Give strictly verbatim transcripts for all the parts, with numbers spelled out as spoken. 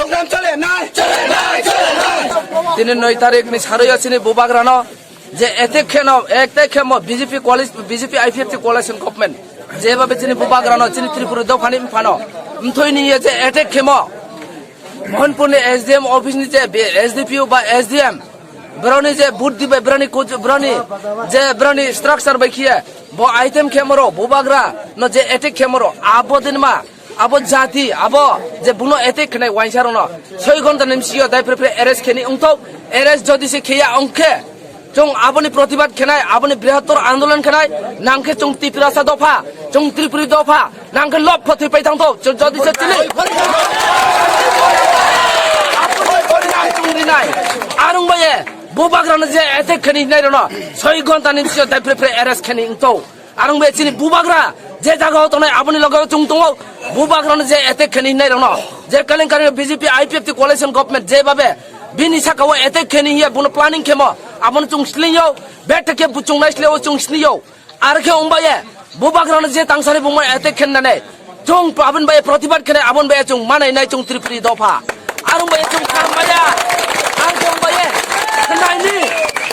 সংগ্রাম চলে নাই, চলে নাই, চলে নাই। Tini noi tarik ni saroi o chini bubagrano je attack kheno, attack khemo B J P coalition, B J P I P F T coalition government. Jeba be chini bubagrano chini Tripura dophani mphano mthoi ni ye je attack khemo. Mohanpur ni S D M office ni je be-, S D P O ba S D M, broni je buddhi bai broni kuch-, broni je broni structure bai khiye, bo item khemoro, bubagra no je attack khemoro, abo din ma, abo jati, abo je buno attack khnai wainsa rono, soi ghonta ni bisi yo dai pre pre arrest kheni ungthok, arrest jodi se khiya ungkhe, Chwng aboni protibad khenai, aboni brihator andolon khenai, nangkhe chwng Tiprasa dopha, chwng Tripuri dopha, nangkhe lopho thwi pai thangtho, chwng jodi se chili. Chwng rinai, arung baye, bubagrano je attack kheni hinai rono, soi ghonta ni bisi dai pre pre arrest kheni wngtho. Arung be chini bubagra je jaga o tongnai aboni loge o chwng tongo, bubagrano je attack kheni hinai rokno je kalenkari B J P I P F T coalition government je babe bini saka o attack kheni hiya bono planning khemo abono chwng sling yo, bete khe buchung nai sle o chwng sling yo. Ar khe ong baye bubagrano je tangsari bumai attack khen nane chwng abon baye protibad khene abon baye chwng manai nai chwng Tripuri dopha. Arung baye chwng kham baya, ar khe ong baye khnai ni,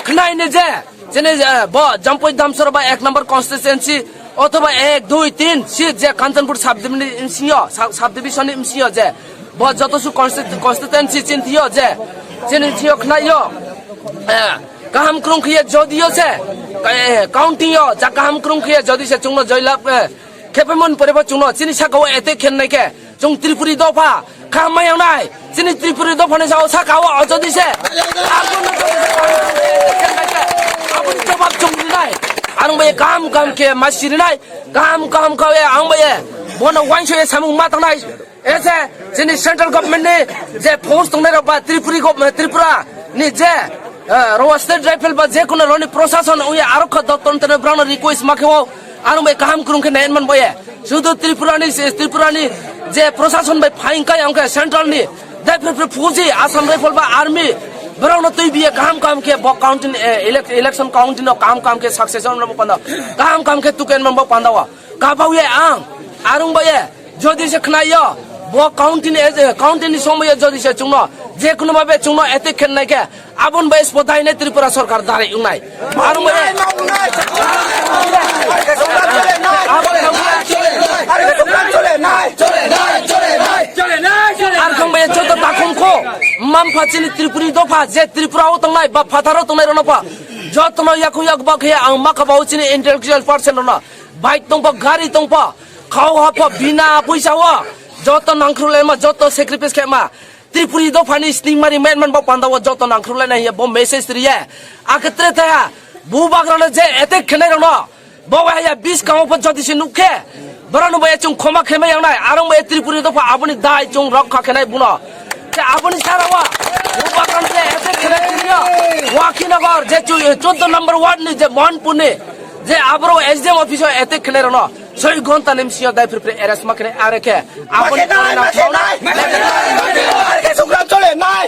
khnai ni je Chini, eh, bo Jampui Damsora ba ek number constituency othoba ek, dui, tin seat je Kanchanpur subdivision ni bsingyo, sub-, subdivision ni bsingyo je bo joto su consti-, constituency chinthio je chini bsingyo khnaio, eh, kaham krung khiye jodio se, eh, counting yo ja kaham krung khiye jodi se chwngno joilab, eh, Khepemon pore bo chwngno chini saka o attack khen nai khe chwng Tripuri dopha kha ma yang nai. Chini Tripuri dopha ni sao saka o jodi se. Aboni jawab chwng rinai. Arung bai kam kam khe ma sirinai. Kam kam kha e ang bai e. Bono wainso e samung ma tangnai. Ese chini central government ni je force tongnai rok ba Tripuri gov-, Tripura ni je, eh, ro state rifle ba je kono roni prosason uya aro kha dotton tene brano request ma khe o. Arung bai kaham krung khe nai man boye. Sudu Tripura ni, Tripura ni je prosason bai phaing kai ang khe central ni. Dai phre phre fuji Assam Rifle ba army. Borok no twi biye kaham kaham khe bo counting, eh, elec-, election counting no kaham kaham khe success on bo panda. Kaham kaham khe tuken man bo panda wa. Kabau ye ang. Arung boye. Jodi se khnaio. Bo counting ni, eh, counting ni somoi jodi se chungno. Je kuno babe chungno attack khen nai khe. Abon bai spo dai nai Tripura sorkar darai wngnai. Arung bai. Ar kong bai joto takhum kho. Mampha chini Tripuri dopha je Tripura o tongnai ba phathar o tongnai rono pha. Joto no yakung yak ba khe ang maka ba o chini intellectual person rono. Bike tongpa, gari tongpa. Khao hapha bina puisa o. Joto nangkhrulai ma, joto sacrifice khe ma. Tripuri dophani sningmari man man bo panda o joto nangkhrulai nai hiya bo message riya. Akhe tre thaya bubagrano je attack khenai rokno bo haya bis kamo pho jodi se nukkhe borano bo chwng khoma khema yangnai arong bo Tripuri dopha aboni dai chwng rokha khenai buno. Te aboni sara wa bubagrano je attack khenai tiniyo Wakinagar je chu-, chaudo number ward ni je Mohanpur ni je abro S D M office o attack khenai rokno Soi ghonta ni bsio dai phre phre arrest ma khe are khe. Aboni pore na thawnai. Songram chole nai.